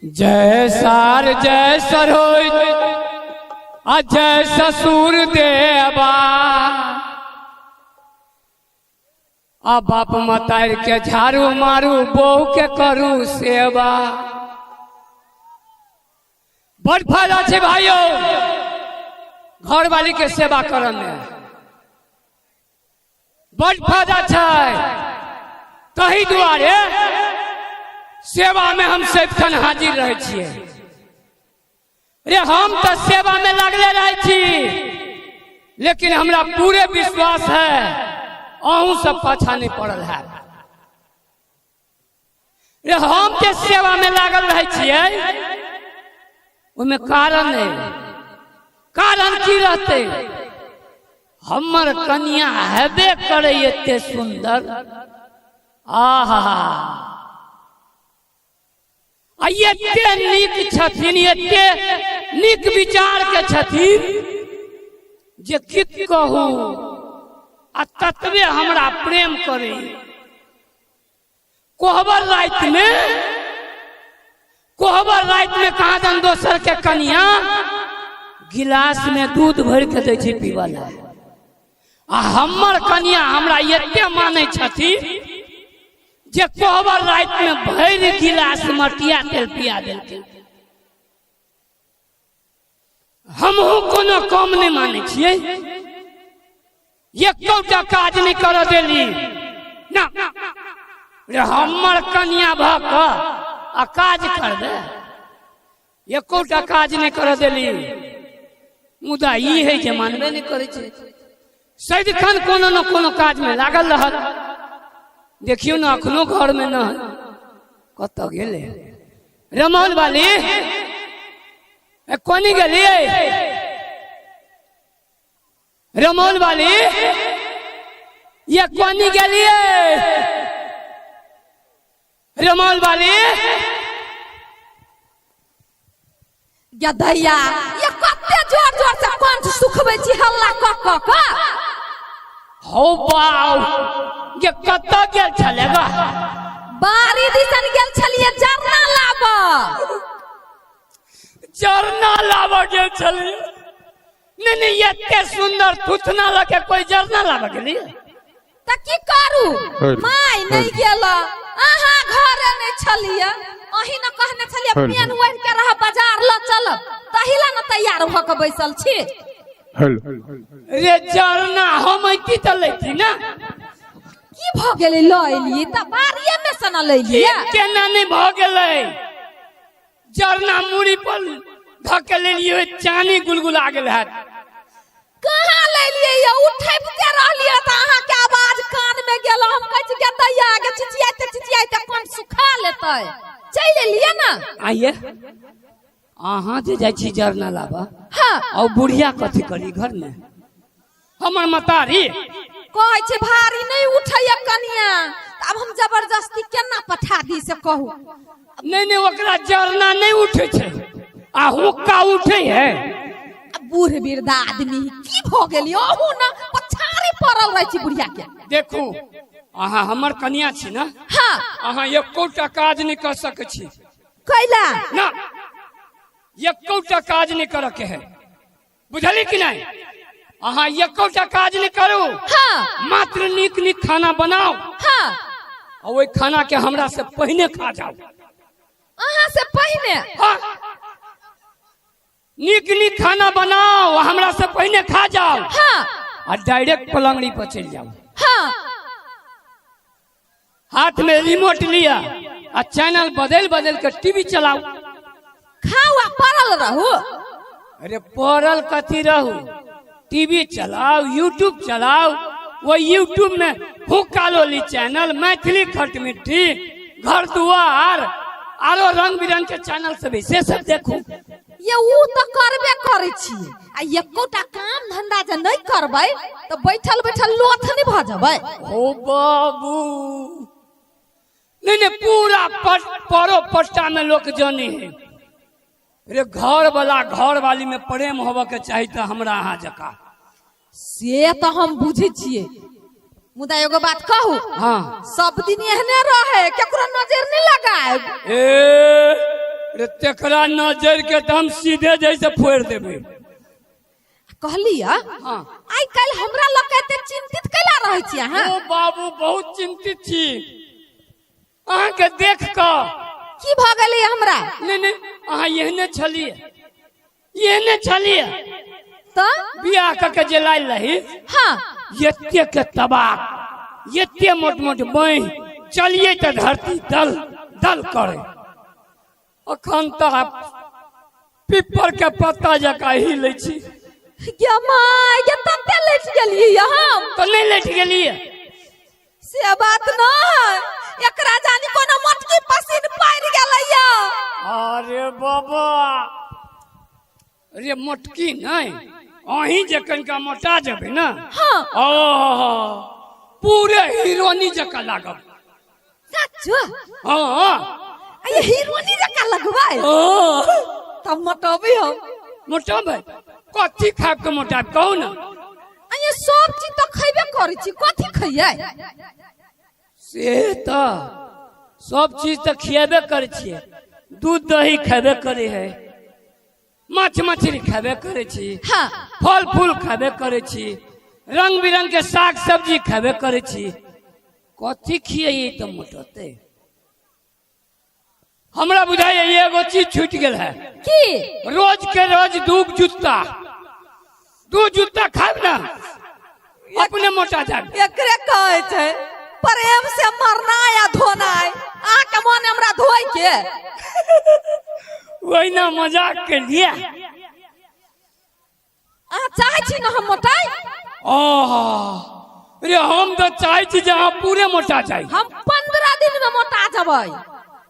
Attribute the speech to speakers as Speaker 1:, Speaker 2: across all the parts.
Speaker 1: जय सार जय सरोज आ जय ससुर देवा आ बाप मतार के झाड़ू मारू बहू के करू सेवा। बड़ फायदा छै भाइयो घरवाली के सेवा करऽ में बड़ फायदा छै। तही दुआरे सेवा में हम सदिखन हाजिर रहै छियै। रे हम तऽ सेवा में लागले रहै छी, लेकिन हमरा पूरे विश्वास है अहूँ सब पाछा नहीं पड़ल है। रे हम जे सेवा में लागल रहै छियै ओहिमे कारण है। कारण की रहतै? हमर कनिया हेबे करै एते सुंदर, आहा आ एते नीक छथिन, एते नीक विचार के छथिन जे की कहू, आ ततबे हमरा प्रेम करै। कोहबर राति में, कोहबर राति में कहाँ दन दोसर के कनिया गिलास में दूध भरि के दै छै पीबऽ ला, आ हमर कनिया हमरा एते मानै छथिन जे कोहबर राति में भरि गिलास मटिया तेल पिया देलकै। हमहूँ कोनो कम नहि मानै छियै, एकोटा काज नहि करऽ देली ना। रे हमर कनिया भऽ कऽ आ काज करबै, एकोटा काज नहि करऽ देली। मुदा ई है जे मानबे नहि करै छै, सदिखन कोनो ने कोनो काजमे लागल रहत। देखियौ ने अखनो घरमे न कतऽ गेलै रमौल वाली, कोनी गेलियै रमौल वाली, ये कोनी गेलियै रमौल वाली?
Speaker 2: गधैया, ये कते जोर जोर से कंठ सुखबै छी हल्ला क क क।
Speaker 1: हौ बाउ, ये कतऽ गेल छलै गा?
Speaker 2: बाड़ी दिसन गेल छलियै जरना लाबऽ।
Speaker 1: जरना लाबऽ गेल छलियै? नहीं नहीं, एते सुंदर थुथना लके कोई जरना लाबऽ गेलियै?
Speaker 2: तऽ की करू, माय नहि गेल, अहाँ घरे नहि छलियै, अहीं ने कहने छलियै पेन ओढ़ि के रह बाजार लऽ चलब, तही ला ने तैयार भऽ के बैसल छी।
Speaker 1: रे जरना हम अइती तऽ लैती ना।
Speaker 2: की भऽ गेलै लऽ एलियै तऽ बाड़िए मे से ने लैलियै?
Speaker 1: केना नहि भऽ गेलै, जरना मूड़ी पर धऽ के लेलियै, चानी गुलगुला गेल हैत।
Speaker 2: कहाँ लेलियै ये? उठैबते रहलियै तऽ अहाँके आवाज कान मे गेल। हम कहै छी गदैया के चिचियाइते चिचियाइते कंठ सुखा लेतै, चलि एलियै ने।
Speaker 1: आइये अहाँ जे जाइ छी जरना लाबऽ,
Speaker 2: हाँ,
Speaker 1: आ बुढ़िया कथी करी घर में? हमर मतारी
Speaker 2: कहै छै भारी नहि उठैया कनिया, आब हम जबरदस्ती केना पठा दी से कहू?
Speaker 1: नहीं नहीं, ओकरा जरना नहीं उठे छै आ हुक्का उठे है।
Speaker 2: आ बूढ़ वृद्ध आदमी की भऽ गेली अहू ने, पछाड़ी पड़ल रहै छी बुढ़िया के।
Speaker 1: देखू अहाँ हमर कनिया छी ना?
Speaker 2: हाँ।
Speaker 1: अहाँ एकोटा काज नहीं कर सकै छी।
Speaker 2: कैला
Speaker 1: ना, एकोटा काज नहीं करऽ के है, बुझली कि नहीं? अहाँ एकोटा काज नहीं करू।
Speaker 2: हाँ।
Speaker 1: मात्र नीक नीक खाना बनाओ।
Speaker 2: हाँ।
Speaker 1: आ ओहि खाना के हमरा से पहिने खा जाओ।
Speaker 2: अहाँ से पहिने?
Speaker 1: हाँ। नीक नीक खाना बनाओ, हमरा से पहिने खा जाओ।
Speaker 2: हाँ।
Speaker 1: आ डायरेक्ट पलंगड़ी पर चलि जाओ।
Speaker 2: हाँ।
Speaker 1: हाथ में रिमोट लिया आ चैनल बदल बदल के टीवी चलाओ।
Speaker 2: खाओ आ पड़ल रहू।
Speaker 1: अरे पड़ल कथी रहू, टीवी चलाओ, यूट्यूब चलाओ। वो यूट्यूब में हुक्का लोली चैनल, मैथिली खटमिट्ठी, घर दुआर, आरो रंग बिरंग के चैनल सब है, से सब देखू।
Speaker 2: ये ऊ तऽ करबे करै छियै, आ एकोटा काम धंधा जे नहि करबै तऽ बैठल बैठल लोथ नहि भऽ जेबै?
Speaker 1: ओ बाबू, नहीं नहीं, पूरा परो पट्टा में लोग जाने है। रे घर वाला घर वाली में प्रेम होबऽ के चाही तऽ हमरा अहाँ जकाँ।
Speaker 2: से तऽ हम बुझै छियै, मुदा एगो बात कहू?
Speaker 1: हाँ।
Speaker 2: सब दिन एहने रहे, केकरो नजर नहि लगायब।
Speaker 1: ए रे तेकरा नजर के तऽ हम सीधे जैसे फोड़ि देबै।
Speaker 2: कहलियै,
Speaker 1: हाँ।
Speaker 2: आइ काल्हि हमरा लऽ के एते चिंतित कैला रहै छी अहाँ?
Speaker 1: ओ बाबू, बहुत चिंतित छी अहाँके देख कऽ।
Speaker 2: की भऽ गेलै हमरा?
Speaker 1: नहि नहि, अहाँ एहने छलियै, एहने छलियै।
Speaker 2: तऽ
Speaker 1: बियाह कऽ के जे लायल रही,
Speaker 2: हाँ,
Speaker 1: एते के तबाक, एते मोट मोट बाँहि, चलिए तऽ धरती दल दल करे। अखन तऽ पिपर के पत्ता जकाँ हिलै छी।
Speaker 2: गे माय गे, तते लेट गेलियै हम।
Speaker 1: तऽ नहि लेट गेलियै?
Speaker 2: से बात न है, एकरा जानी कोनो मोटकी पसीन पड़ि गेलैया।
Speaker 1: अरे बाबा रे, मोटकी नहि, अहीं जे कनिका मोटा जेबै ने,
Speaker 2: हाँ,
Speaker 1: ओ पूरे हीरोनी जकाँ लागब।
Speaker 2: सच?
Speaker 1: हाँ।
Speaker 2: ये हीरोनी जकाँ लगबै?
Speaker 1: ओ।
Speaker 2: तब मोटबै हम।
Speaker 1: मोटाबै? कथी खाब के मोटाब, कहू ने?
Speaker 2: आ ये सब चीज तऽ खैबे करै छी, कथी खैयै?
Speaker 1: से तऽ सब चीज तऽ खिएबे करै छियै। दूध दही खेबे करै है, माछ मछली खेबे करै छी,
Speaker 2: हाँ,
Speaker 1: फल फूल खेबे करै छी, रंग बिरंग के साग सब्जी खेबे करै छी। कथी खियैयै तऽ मोटते? हमरा बुझाइए एगो चीज छूटि गेल है।
Speaker 2: की?
Speaker 1: रोज के रोज दू जूता, दू जूता खायब ने, अपने मोटा जायब।
Speaker 2: एकरे कहै छै प्रेम से मरना या धोनाय। अहाँके मन हमरा धोइ के?
Speaker 1: वही ना मजाक के लिए।
Speaker 2: अहाँ चाहै छी ने हम मोटाइ?
Speaker 1: आह रे, हम तऽ चाहै छी जे अहाँ पूरे मोटा जाइ।
Speaker 2: हम 15 दिन में मोटा जेबै।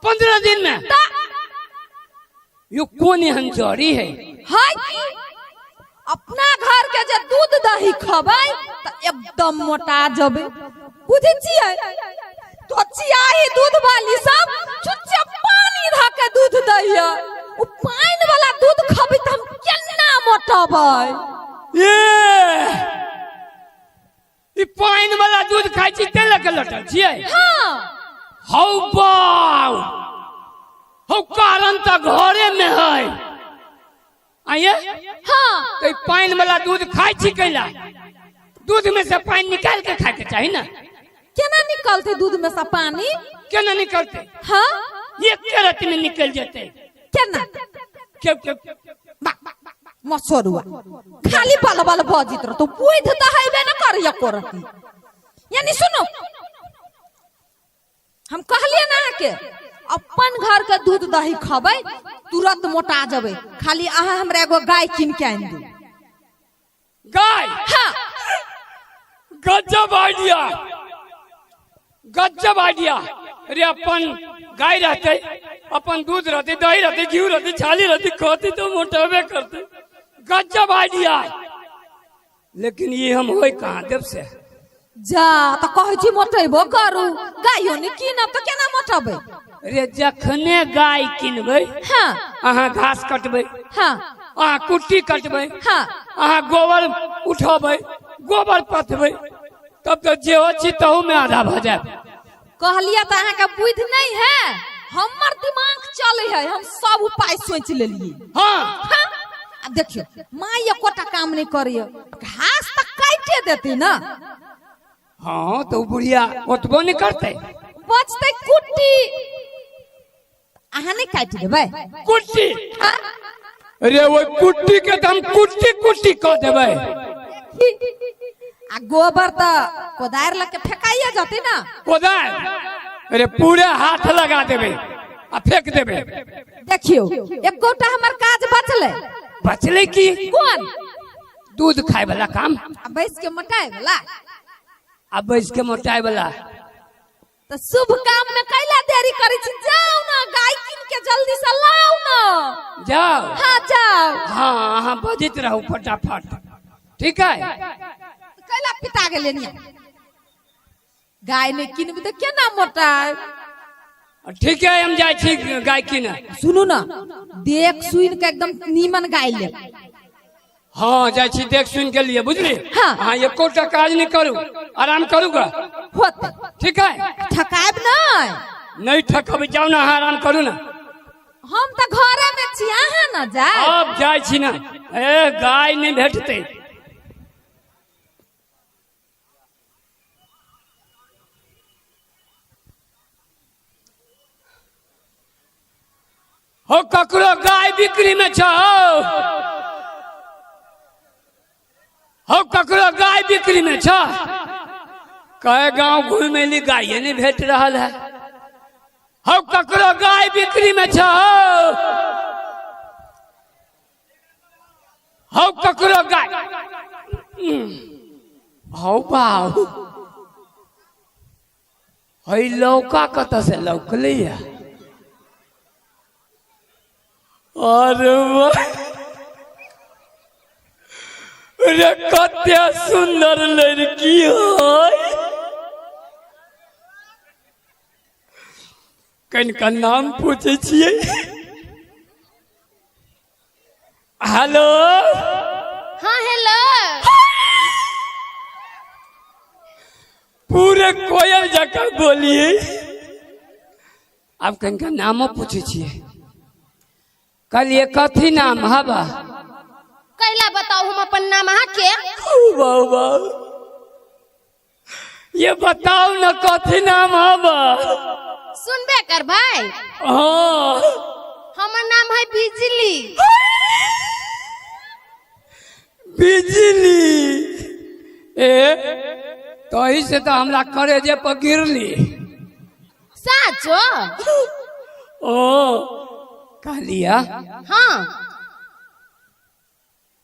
Speaker 1: 15 दिन में?
Speaker 2: तऽ।
Speaker 1: यो कोन एहन जड़ी है?
Speaker 2: है की, अपना घर के जे दूध दही खबै तऽ एकदम मोटा जेबै, बुझै छियै? तो चियाही दूध वाली सब चुच्चे पानी धऽ के दूध दैया, ओ पानि वाला दूध खबै तऽ हम केना मोटबै?
Speaker 1: ए, ई पानि वाला दूध खाइ छी तै लऽ के लटल छियै?
Speaker 2: हाँ।
Speaker 1: हौ बाउ हौ, कारण तऽ घरे में है आइए।
Speaker 2: हाँ।
Speaker 1: तऽ ई पानि वाला दूध खाइ छी कैला? दूध में से पानि निकालि के खाय के चाही ने।
Speaker 2: केना निकलतै दूध में से पानी?
Speaker 1: केना निकलतै?
Speaker 2: हाँ।
Speaker 1: एक रति में निकल जेतै।
Speaker 2: केना?
Speaker 1: के के?
Speaker 2: मसरुआ खाली बल बल बजित रहतो, बुझ तऽ हेबे न करैया करती। यानी सुनो, हम कहलियै ने अहाँके, अपन घर के दूध दही खबै तुरंत मोटा जेबै। खाली अहाँ हमरा एगो गाय कीन के आनि दू।
Speaker 1: गाय?
Speaker 2: हाँ।
Speaker 1: गजब आइडिया, गजब आइडिया रे। अपन गाय रहते, अपन दूध रहते, दही रहते, घी रहते, छाली रहते, खाती तो मोटाबे करते। गजब आइडिया, लेकिन ये हम होय कहाँ देव से?
Speaker 2: जा, तऽ कहै छी मोटेबो करू, गायो ने कीनब तऽ केना मोटेबै?
Speaker 1: रे, जखने गाय किनबै,
Speaker 2: हाँ,
Speaker 1: अहाँ घास कटबै,
Speaker 2: हाँ,
Speaker 1: अहाँ कुट्टी कटबै,
Speaker 2: हाँ,
Speaker 1: अहाँ गोबर उठेबै, गोबर पथबै, तब तऽ जे हो छी तहू में आधा भऽ जायत।
Speaker 2: कहलियै तऽ अहाँके बुद्धि नहि है। हमर दिमाग चलै है, हम सब उपाय सोचि लेलियै।
Speaker 1: हाँ।
Speaker 2: हाँ, आब देखियौ, माँ एकोटा काम नहि करैया, घास तऽ काटे देतै ने।
Speaker 1: हाँ, तऽ ओ बुढ़िया ओतबो नहि करतै।
Speaker 2: बचतै कुट्टी, अहाँ नहि काटि देबै?
Speaker 1: कुट्टी?
Speaker 2: हाँ।
Speaker 1: रे, ओहि कुट्टी के तऽ हम कुट्टी कुट्टी कऽ देबै।
Speaker 2: आ गोबर तऽ कोदारि लऽ के फेकाइए जेतै ने।
Speaker 1: कोदारि? अरे, पूरे हाथ लगा देबै आ फेंक देबै।
Speaker 2: देखियौ, एकोटा हमर काज बचलै।
Speaker 1: बचलै की?
Speaker 2: कोन?
Speaker 1: दूध खाय वाला काम।
Speaker 2: आ बैस के मोटाय वाला।
Speaker 1: आ बैस के मोटाय वाला।
Speaker 2: तऽ शुभ काम में कैला देरी करै छी? जाउ ने, गाय कीन के जल्दी से लाउ ने।
Speaker 1: जाओ।
Speaker 2: हाँ, जाउ।
Speaker 1: हाँ, अहाँ बजैत रहू फटाफट, ठीक है?
Speaker 2: तऽ कैला पिता गेलै निया? गाय नहि किनबै तऽ केना मोटायब?
Speaker 1: ठीक है, हम जाइ छी गाय कीने।
Speaker 2: सुनू ने, देख सुन के एकदम नीमन गाय लेब।
Speaker 1: हाँ, जाइ छी देख सुन के लिए, बुझली?
Speaker 2: हाँ।
Speaker 1: अहाँ एकोटा काज नहि करू, आराम करू गा।
Speaker 2: होते।
Speaker 1: ठीक है।
Speaker 2: थकायब नहि।
Speaker 1: नहीं थकबै, जाउ ने, अहाँ आराम करू ने।
Speaker 2: हम तऽ घर ने जाय।
Speaker 1: आब जाइ छी ने, ए गाय नहि भेटतै। हो ककरो गाय बिक्री में छौ? हो ककरो गाय बिक्री में छौ? कहे गांव घूम एली, गाये नहीं भेट रहल है। हो ककरो गाय बिक्री में छौ? हौ ककरो गाय? हौ बाबू, है लौका कतऽ से लौकलै या? अरे वाह रे, कते सुंदर लड़की है! कनिका नाम पूछै छियै। हेलो।
Speaker 2: हाँ, हेलो।
Speaker 1: पूरे कोयल जकाँ बोलिए। आब कनिका नामो पूछै छियै। कहलिए, कथी नाम हबा?
Speaker 2: कैला बताउ हम अपन नाम अहाँके?
Speaker 1: वाह वाह, ये बताउ न, कथी नाम हबा?
Speaker 2: सुनबे कर भाई।
Speaker 1: हाँ।
Speaker 2: हमर नाम है बिजली।
Speaker 1: बिजली! ए तही से तो हमरा करेजे पर गिरली।
Speaker 2: साचो?
Speaker 1: ओ कहलिया।
Speaker 2: हाँ।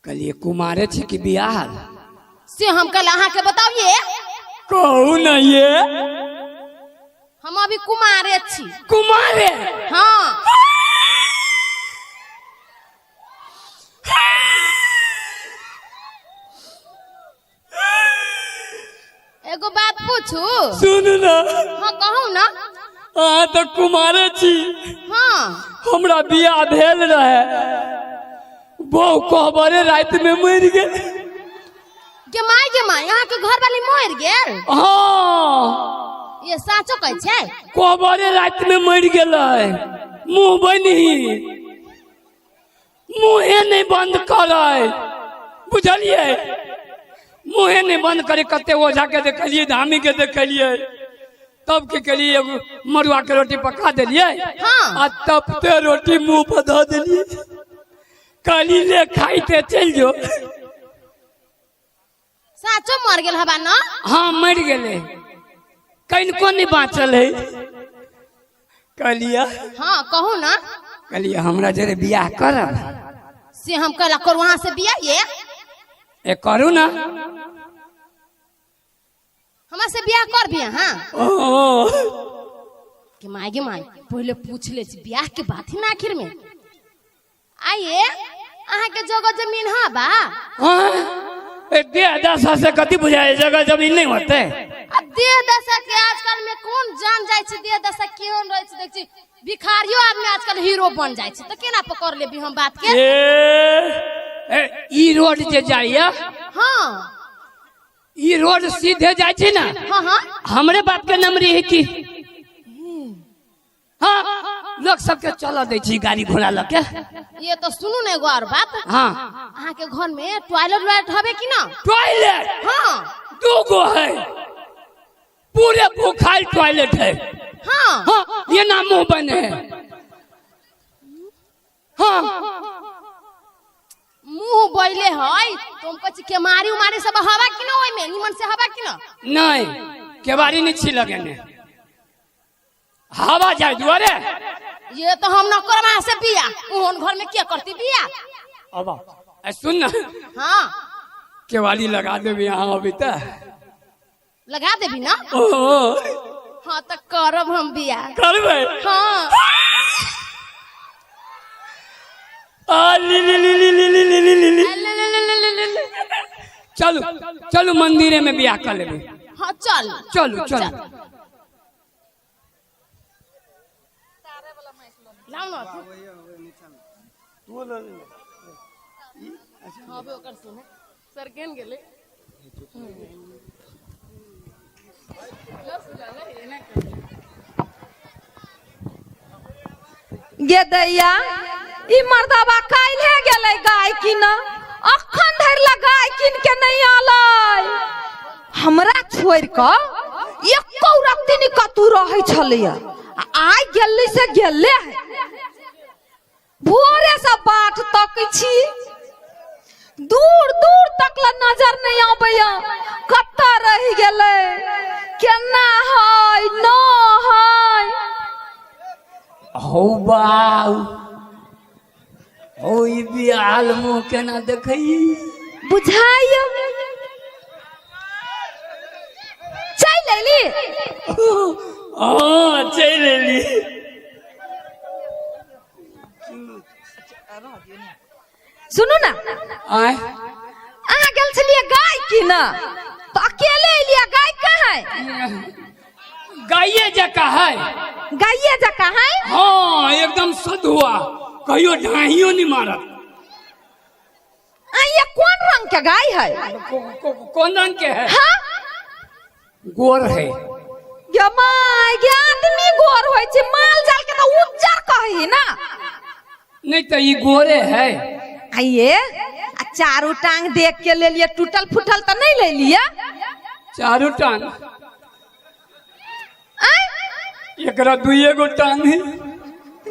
Speaker 1: कहलिए, कुमारे छी कि बियाह?
Speaker 2: से हम कल अहाँके बताउ ये?
Speaker 1: कहू न ये।
Speaker 2: हम अभी कुमारे छी।
Speaker 1: कुमारे?
Speaker 2: हाँ। एगो बात पूछू?
Speaker 1: सुन न।
Speaker 2: हाँ, कहू ना।
Speaker 1: अहाँ तऽ कुमारे छी।
Speaker 2: हाँ।
Speaker 1: हमरा बियाह भेल रहे, बहु कोहबरे राति में मरि गेल।
Speaker 2: गे माय, गे माय, अहाँके घर वाली मरि गेल?
Speaker 1: हाँ।
Speaker 2: ये साचो कहै छै?
Speaker 1: कोहबरे राति में मरि गेलै। मुंह बनी मुँहे नहि बंद करै, बुझलियै? मुँहे नहि बंद करे। कते ओझा के देखलियै, धामी के देखलियै। तब की केलियै, एगो मड़ुआ के रोटी पका देलियै।
Speaker 2: हाँ।
Speaker 1: आ तपते रोटी मुंह पर धऽ देलियै, कहली, ले, खाइते चलि जो।
Speaker 2: साचो मर गेल हबा न?
Speaker 1: हाँ, मरि गेलै, कनिको नहि बाँचल है। कहलियै।
Speaker 2: हाँ, कहू ना।
Speaker 1: कहलियै, हमरा जरे बियाह करब?
Speaker 2: से हम कहला करू अहाँ से बियाह ये?
Speaker 1: ए करू ना।
Speaker 2: हमरा से बियाह कर भी अहाँ?
Speaker 1: ओ।
Speaker 2: के माय, गे माय, पहले पूछ ले छी बियाह के बात ही ना आखिर में। आइए, अहाँ के जगह जमीन है बा?
Speaker 1: हाँ, ए देह दशा से कथी बुझाए, जगह जमीन नहीं होते?
Speaker 2: अब देह दशा के आजकल में कौन जान जाय छै, देह दशा केहन रहै छै? देख छी, भिखारियो आदमी आजकल हीरो बन जाय छै, तऽ केना पकड़ लेबी हम बात के?
Speaker 1: ए, ए ई रोड जे जाइया,
Speaker 2: हाँ।
Speaker 1: ई रोड सीधे जाइ छै ने?
Speaker 2: हाँ हाँ।
Speaker 1: हमरे बाप के नमरी है की। हाँ, लोग सबके चल दै छी गाड़ी घोड़ा लऽ के।
Speaker 2: ये तो सुनू ने, एगो और बात।
Speaker 1: हाँ।
Speaker 2: अहाँ के घर में टॉयलेट वायलेट हबे कि ना?
Speaker 1: टॉयलेट?
Speaker 2: हाँ।
Speaker 1: दू गो है, पूरे भूखाइल टॉयलेट है।
Speaker 2: हाँ।
Speaker 1: हाँ, ये ना मुंह बने है। हाँ।
Speaker 2: मुंह बैले है तो हम कहै छी, केमारी उमारी सब हवा कि ना ओहिमे, निमन से हवा कि ना?
Speaker 1: नहीं, केवाड़ी नहीं छी लगेने, हवा जाय दुआरे।
Speaker 2: ये तो हम न करब अहाँ से बियाह, ओहन घर में के करती बियाह?
Speaker 1: अब ए, सुन ना।
Speaker 2: हाँ।
Speaker 1: केवाड़ी लगा देबी यहाँ अभी तऽ।
Speaker 2: लगा देबी ना?
Speaker 1: ओ।
Speaker 2: हाँ, तो करब हम बियाह।
Speaker 1: करबै?
Speaker 2: हाँ।
Speaker 1: आ ली ली ली ली ली ली ली ली ली ली।
Speaker 2: ले ले ले ले ले ले।
Speaker 1: चलू चलू, मंदिरे में बियाह कर लेबै।
Speaker 2: हाँ, चल।
Speaker 1: चलू चलू।
Speaker 2: लाओ ना। हाँ, बे ओकर सुने सर केन गेलै?
Speaker 3: गे दैया,
Speaker 2: ई मर्दाबा काल्हे गेलै गाय कीन, अखन धरि ला गाय कीन के नहि आलै। हमरा छोड़ि कऽ एको रत्ती नहि कतू रहै छलैया, आ आइ गेलै से गेले है। भोरे से बाट तकै छी, दूर दूर तक ला नजर नहीं आबैया, कतऽ रहि गेलै, केना है न है।
Speaker 1: हौ बाउ, हौ ई बियाल मुँह केना देखै
Speaker 2: बुझाइयो चलि अयली।
Speaker 1: हँ चलि एली।
Speaker 2: सुनू ना,
Speaker 1: आय
Speaker 2: अहाँ गेल छलियै गाय कीन तऽ अकेले एलियै, गाय कहाँ है?
Speaker 1: गाये जकाँ है।
Speaker 2: गाये जकाँ है?
Speaker 1: हाँ एकदम सधुआ, कहियो ढाहियो नहीं मारत।
Speaker 2: आ ये कोन रंग के गाय है?
Speaker 1: कोन रंग के है?
Speaker 2: हाँ
Speaker 1: गोर है।
Speaker 2: गे my, गे आदमी गोर होइ छै, माल जाल के तऽ उज्जर कही ना।
Speaker 1: नहीं तो ई गोरे है।
Speaker 2: आइए आ चारू टांग देख के ले लिए, टूटल फूटल तऽ नहीं ले लिए?
Speaker 1: चारू टांग?
Speaker 2: आय
Speaker 1: एकरा दुइये गो टांग है।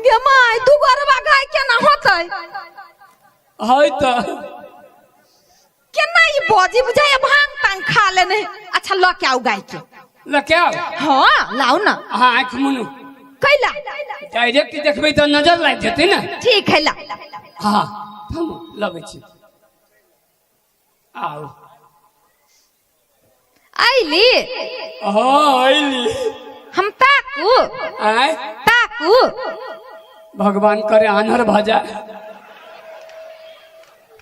Speaker 2: गे my, दू गोरवा गाय केना होतै?
Speaker 1: है तऽ
Speaker 2: केना ई बजी बुझाइए भांग तांग खा लेने। अच्छा लऽ के आउ गाय के।
Speaker 1: लऽ के आउ?
Speaker 2: हाँ लाउ ना।
Speaker 1: अहाँ आँखि मुनू।
Speaker 2: कैला?
Speaker 1: डायरेक्ट देखबै तऽ नजर लागि जेतै ने।
Speaker 2: ठीक है ला।
Speaker 1: हाँ थमू लबै छी, आउ।
Speaker 2: अइली?
Speaker 1: हाँ अइली।
Speaker 2: हम ताकू?
Speaker 1: आय
Speaker 2: ताकू?
Speaker 1: भगवान करे आन्हर भऽ जाए।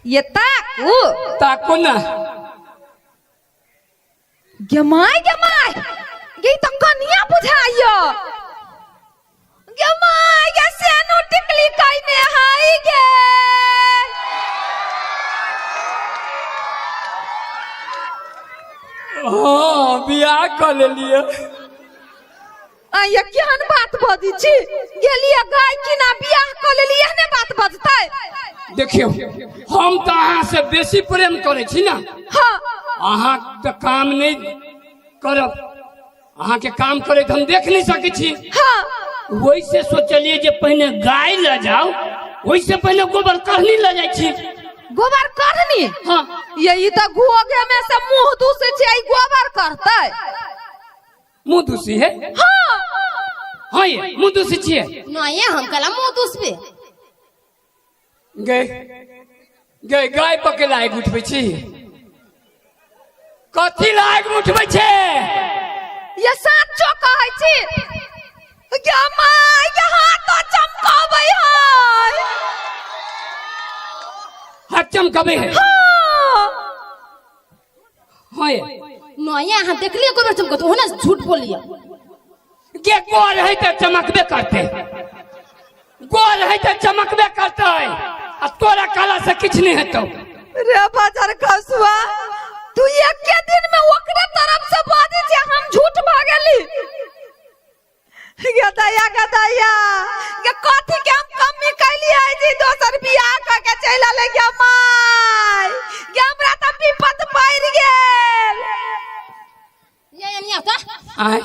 Speaker 2: ये ताकू?
Speaker 1: ताकू ना।
Speaker 2: गे my, गे my, गे तऽ कनिया बुझाइयो। गे my, गे सेनु टिकली कइने हाय गे।
Speaker 1: हाँ बियाह कऽ लेलियै।
Speaker 2: आ ये केहन बात बजै छी? गेलियै गाय किना बियाह कऽ लेली, एहने बात बजतै?
Speaker 1: देखियौ हम तऽ अहाँ से बेसी प्रेम करै छी ना।
Speaker 2: हाँ।
Speaker 1: अहाँ तऽ काम नहि करब, अहाँके काम करैत हम देख नहि सकै छी।
Speaker 2: हाँ।
Speaker 1: ओहिसे सोचलियै जे पहिने गाय लऽ जाउ, ओहिसे पहिने गोबर करनी लऽ जाइ छी।
Speaker 2: गोबर करनी?
Speaker 1: हाँ।
Speaker 2: यही तऽ घोघे में से मुंह दूसै छै, ई गोबर करतै?
Speaker 1: मुंह दूसी है?
Speaker 2: हाँ।
Speaker 1: हाँ ये मुंह दूसी छियै?
Speaker 3: नहीं हम कला मुंह दूसबे।
Speaker 1: गे गे गाय पके लायक उठबै छी? कथी लायक उठबै छै?
Speaker 2: ये साचो कहै छी। गे my, गे हाथ तो चमकाबै है।
Speaker 1: हाथ चमकाबै है?
Speaker 2: हाँ।
Speaker 1: हाँ ये।
Speaker 3: नहीं अहाँ देखलिए कोई बेर चमकत ओहने झूठ बोलिए।
Speaker 1: गे गोर है तऽ चमकबे करतै, गोर है तऽ चमकबे करतै, आ तोरा काला से किछु नहि हेतौ।
Speaker 2: रे बाजार खसुआ, तू एके दिन में ओकरे तरफ से बाजै छै, हम झूठ भागली? गे दैया, गे दैया, गे कथी के हम कमी कैलियै जे दोसर बियाह कऽ के चलि एलै? गे my, गे हमरा तऽ विपत पड़ि गेल।
Speaker 3: ये एनिया तऽ
Speaker 1: आय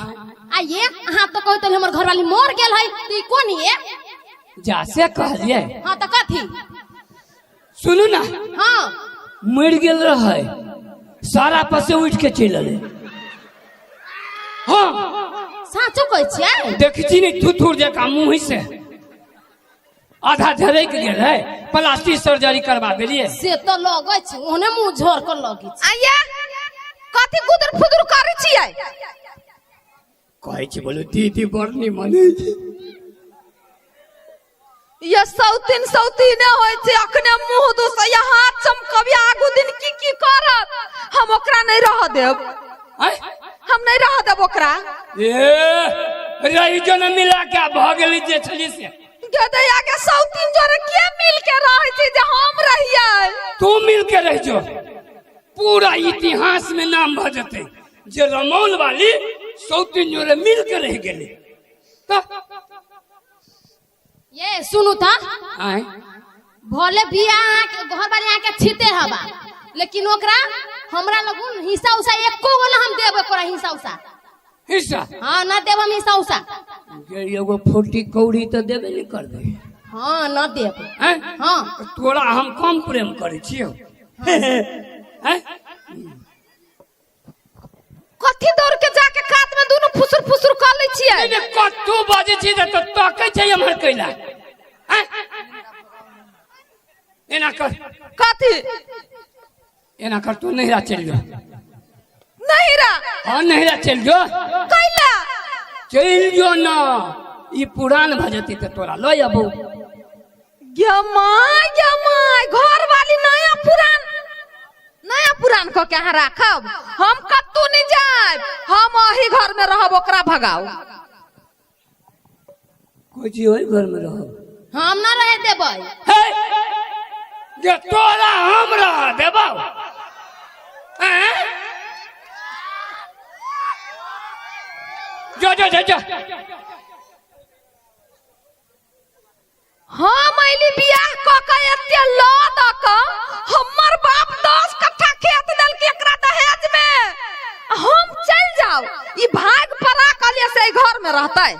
Speaker 3: आ ये अहाँ तऽ कहैत रही हमर घरवाली मर गेल है, तऽ ई कोन ये?
Speaker 1: जा से कहलियै।
Speaker 3: हाँ तऽ कथी?
Speaker 1: सुनू ना।
Speaker 3: हाँ।
Speaker 1: मरि गेल रहै, सारा पर से उठि के चलि एलै। हाँ।
Speaker 3: साँचो कहै छियै?
Speaker 1: देखै छी ने थुथुर जकाँ मुँह से आधा झरकि गेल है, प्लास्टिक सर्जरी करबा देलियै।
Speaker 3: से तऽ लगै छै ओहने मुँह झोर कऽ लगै छै।
Speaker 2: आइया कथी गुदुर फुदुर करै छियै?
Speaker 1: कहै छी बोलू दीदी बड़ निमन होइ छै।
Speaker 2: ये सौतीन सौतीने होइ छै, अखने मुँह दुसैया, हाथ चमकबिया, आगू दिन की की करत? हम ओकरा नहीं रह देब।
Speaker 1: आँय?
Speaker 2: हम नहीं रह देब ओकरा।
Speaker 1: ए रही जो न मिला के भऽ गेलै जे छलियै से।
Speaker 2: गदैया के सौतीन जोरे के मिल के रहै छै जे हम रहियै?
Speaker 1: तू मिल के रह जो, पूरा इतिहास में नाम भऽ जेतै जे रमौल वाली सौतीन जोरे मिल के रह गेलै। तऽ
Speaker 3: ये सुनू था
Speaker 1: आय
Speaker 3: भले बियाह अहाँ के घर वाले अहाँ के छीते हवा, लेकिन ओकरा हमरा लगुन हिस्सा उसा एको गो ना हम देब ओकरा हिस्सा उसा।
Speaker 1: हिस्सा?
Speaker 3: हाँ, ना देब हम हिस्सा उसा।
Speaker 1: जे एगो फूटी कौड़ी तो देबे नहीं करबे।
Speaker 3: हाँ, ना देब।
Speaker 1: हैं?
Speaker 3: हाँ।
Speaker 1: तोरा हम कम प्रेम करै छियौ। हैं?
Speaker 2: कथी दौड़ के जाके कात में दुनू फुसुर फुसुर कर लै छियै?
Speaker 1: नहीं, कत्तू बाजै छी तऽ तकै छै एम्हर कैला। हैं? एना कर।
Speaker 2: कथी?
Speaker 1: एना कर, तू नैहरा चलि जो।
Speaker 2: नैहरा?
Speaker 1: हाँ, नैहरा चलि जो।
Speaker 2: कैला?
Speaker 1: चलि जो ना, ई पुरान भऽ जेतै तऽ तोरा लऽ अबौ।
Speaker 2: गे my, गे my, घर वाली नया पुरान, नया पुरान कऽ के अहाँ राखब? हम कतौ नहि जायब, हम अही घर में रहब, ओकरा भगाउ।
Speaker 1: कोइ चीज ओहि घर में रहब?
Speaker 3: हम ना रहे देबै।
Speaker 1: हे, जे तोरा हम रह देबौ? हैं? जो जो जो जो।
Speaker 2: हम अयली बियाह कऽ के एते लऽ दऽ कऽ, हमर बाप 10 कट्ठा खेत देलकै एकरा दहेज में, हम चलि जाउ, ई भाग पड़ा कऽ से एहि घर में रहतै?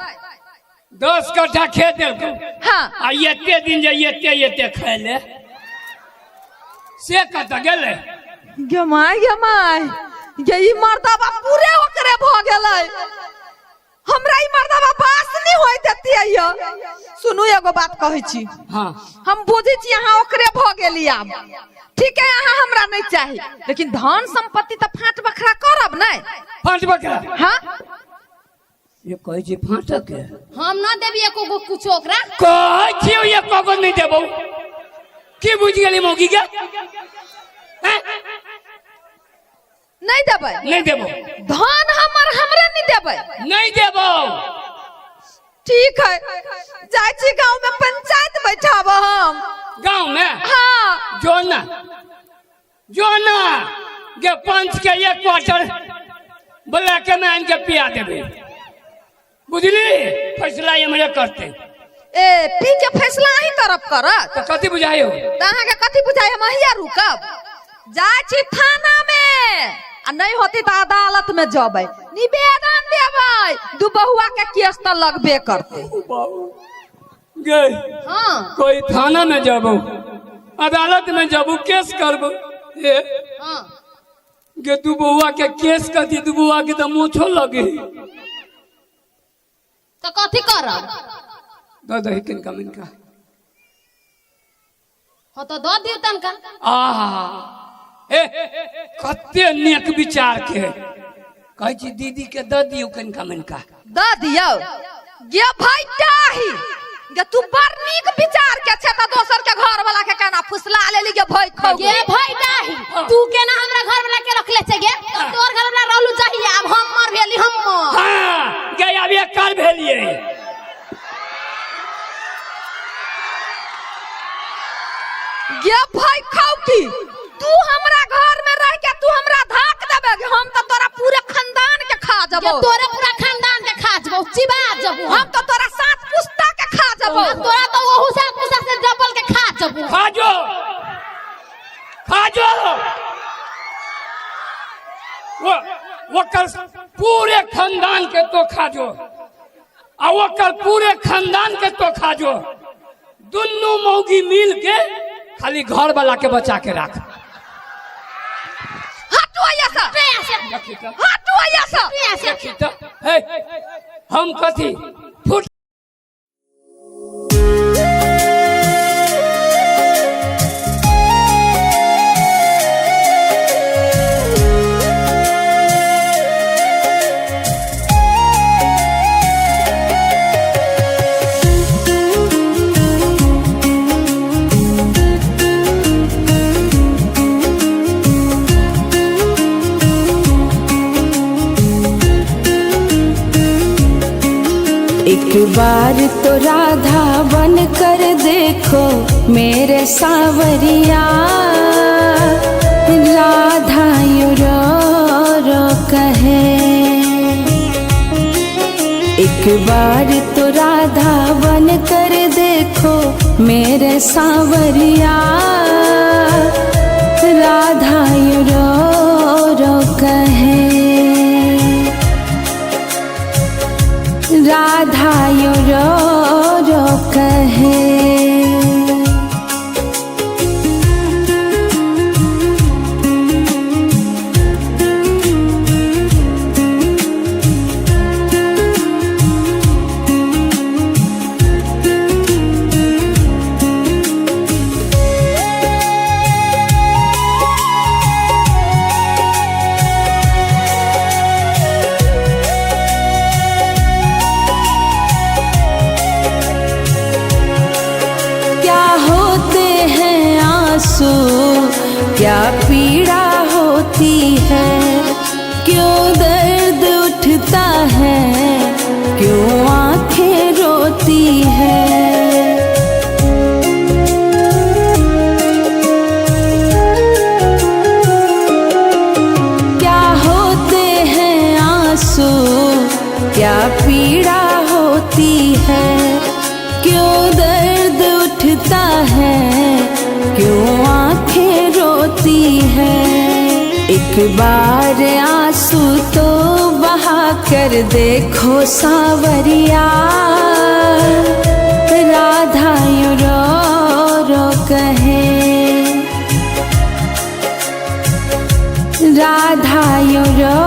Speaker 1: 10 कट्ठा खेत देलकौ?
Speaker 2: हाँ।
Speaker 1: आ एते दिन जे एते एते खाइले से कतऽ गेलै?
Speaker 2: गे my, गे my, गे ई मर्दबा पूरे ओकरे भऽ गेलै। हमरा ई मर्दबा बास नहि होइत देतियै। यौ सुनू, एगो बात कहै छी।
Speaker 1: हाँ।
Speaker 2: हम बुझै छी अहाँ ओकरे भऽ गेली आब, ठीक है, अहाँ हमरा नहि चाही, लेकिन धन संपत्ति तऽ फाँट बखरा करब नहि?
Speaker 1: फाँट बकरा?
Speaker 2: हाँ।
Speaker 1: ये कहै छी फाँटक के।
Speaker 3: हम ना देबी एको गो कुछो ओकरा।
Speaker 1: कहै छियौ एको गो नहि देबौ। की बुझि गेली मौगी के? हैं?
Speaker 2: नहि देबै?
Speaker 1: नहि देबौ।
Speaker 2: धन हमर हमरे नहि देबै?
Speaker 1: नहि देबौ।
Speaker 2: ठीक है, जाइ छी गाँव में पंचायत बैठाब हम।
Speaker 1: गाँव में?
Speaker 2: हाँ।
Speaker 1: जो ना, जो ना गे, पंच के एक क्वार्टर ब्लैक में आनि के पिया देबै, बुझली? फैसला एम्हरे करते।
Speaker 2: ए, पी के फैसला अहीं तरफ करत?
Speaker 1: तऽ कथी बुझाइयो?
Speaker 2: तऽ अहाँके कथी बुझाइ? हम अहिया रुकब, जाइ छी थाना में, आ नहि होती तऽ अदालत में जबै, निवेदन देबै, दू बहुआ के केस तऽ लगबे करतै।
Speaker 1: गे।
Speaker 3: हाँ।
Speaker 1: कोई थाना में जाबू, अदालत में जाबू, केस करबो, ए।
Speaker 3: हाँ।
Speaker 1: गे, दू बउआ के केस कथी? दू बउआ के तऽ मोछो लगे।
Speaker 3: तऽ कथी करब?
Speaker 1: दऽ दही किनका मिनका।
Speaker 3: हाँ, तऽ दऽ दियौ तनका।
Speaker 1: आहा, ए, कते नेक विचार के कहै छी, दीदी के दऽ दियौ कनिका मनिका।
Speaker 2: दऽ दियौ। गे भाई टाही गे, तू बड़ नीक विचार के छै, तऽ दोसर के घर वाला के केना फुसला लेली गे भाई खौ?
Speaker 3: गे भाई डाही, तू केना हमरा घर वाला के रखले छै गे? तोर घर वाला रहलू जाही, आब हम मर भेली हम मर।
Speaker 1: हाँ गे, आब एक काल भेलियै।
Speaker 2: गे भाई खाउ की, तू हमरा घर में रह के तू हमरा धाक देबे? हम तऽ तोरा पूरे खानदान के खा
Speaker 3: गे,
Speaker 2: जबो।
Speaker 3: तोरे पूरा खानदान के खा जबो, चिबा जबो।
Speaker 2: हम तऽ तोरा 7 पुश्ता के खा जबो।
Speaker 3: तोरा तो ओहू 7 पुश्ता से डबल के खा जबो।
Speaker 1: खा जो, खा जो, वो ओकर पूरे खानदान के तो खा जो, आ ओकर पूरे खानदान के तो खा जो। दुनू मौगी मिल के खाली घर वाला के बचा के राख।
Speaker 2: हटो ऐसा।
Speaker 1: देखी तऽ।
Speaker 2: हटो ऐसा।
Speaker 1: देखी तऽ, हे, हम कथी फुट
Speaker 4: एक बार तो राधा बन कर देखो मेरे सावरिया, राधा you रो रो कहे। एक बार तो राधा बन कर देखो। देखो मेरे सावरिया, राधा यूं रो रो कहे, राधा यूं रो रो कहे। क्या होते हैं आंसू, क्या पीड़ा होती है, क्यों दर्द उठता है, क्यों आंखें रोती है। क्या होते हैं आंसू, क्या पीड़ा होती है, क्यों दर्द उठता है, क्यों आंखें रोती है। एक बार आंसू तो बहा कर देखो सावरिया, राधा यूं रो रो कहे, राधा यूं रो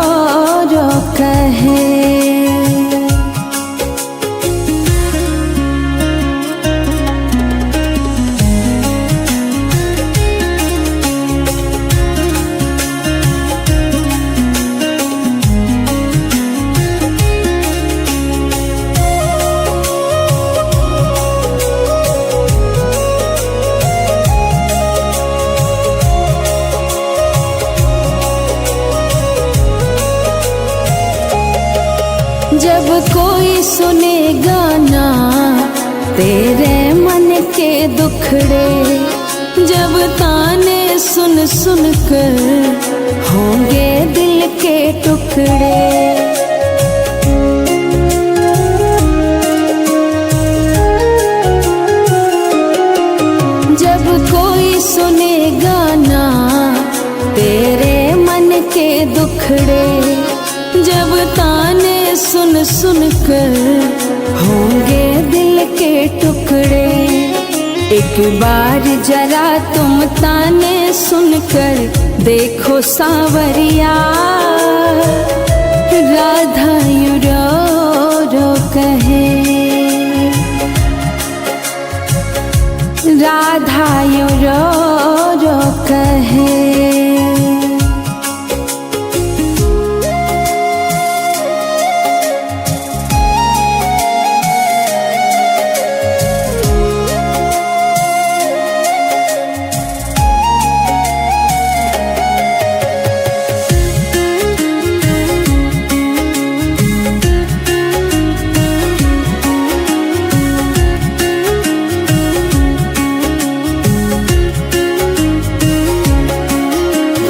Speaker 4: रो कहे। जब कोई सुनेगा ना तेरे मन के दुखड़े, जब ताने सुन सुन कर होंगे दिल के टुकड़े। जब कोई सुनेगा ना तेरे मन के दुखड़े, जब ताने सुन सुन कर होंगे दिल के टुकड़े। एक बार जरा तुम ताने सुन कर देखो सावरिया, राधा यूं रो रो कहे, राधा यूं रो रो कहे।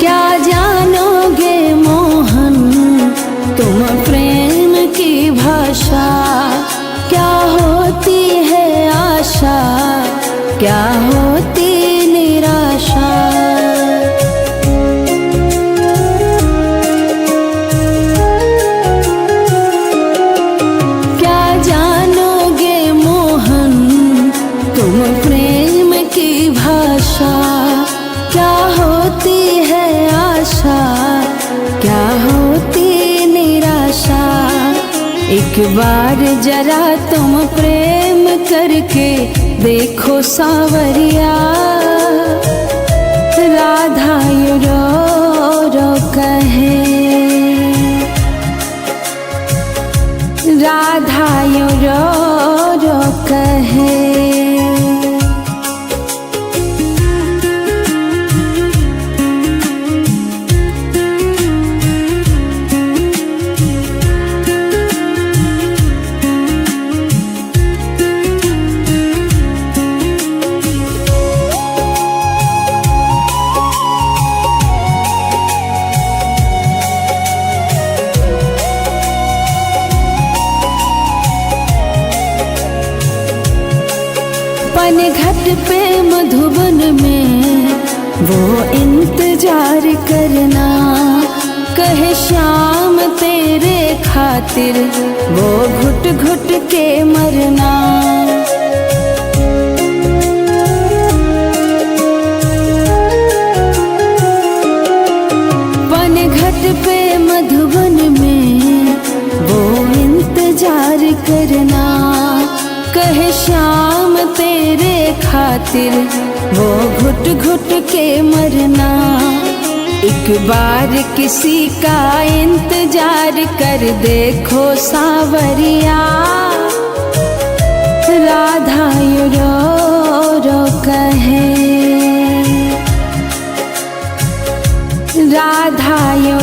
Speaker 4: क्या जानोगे मोहन तुम प्रेम की भाषा, क्या होती है आशा, क्या होती निराशा। क्या जानोगे मोहन तुम प्रेम की भाषा, क्या होती है आशा, क्या होती निराशा। एक बार जरा तुम प्रेम करके देखो सावरिया, राधा यूं रो रो कहे, राधा यूं रो रो कहे। पनघट पे मधुबन में वो इंतजार करना, कहे श्याम तेरे खातिर वो घुट घुट के मरना। पनघट पे मधुबन में वो इंतजार करना, कहे श्याम तेरे खातिर वो घुट घुट के मरना। एक बार किसी का इंतजार कर देखो सावरिया, राधा you रो रो कहे, राधा you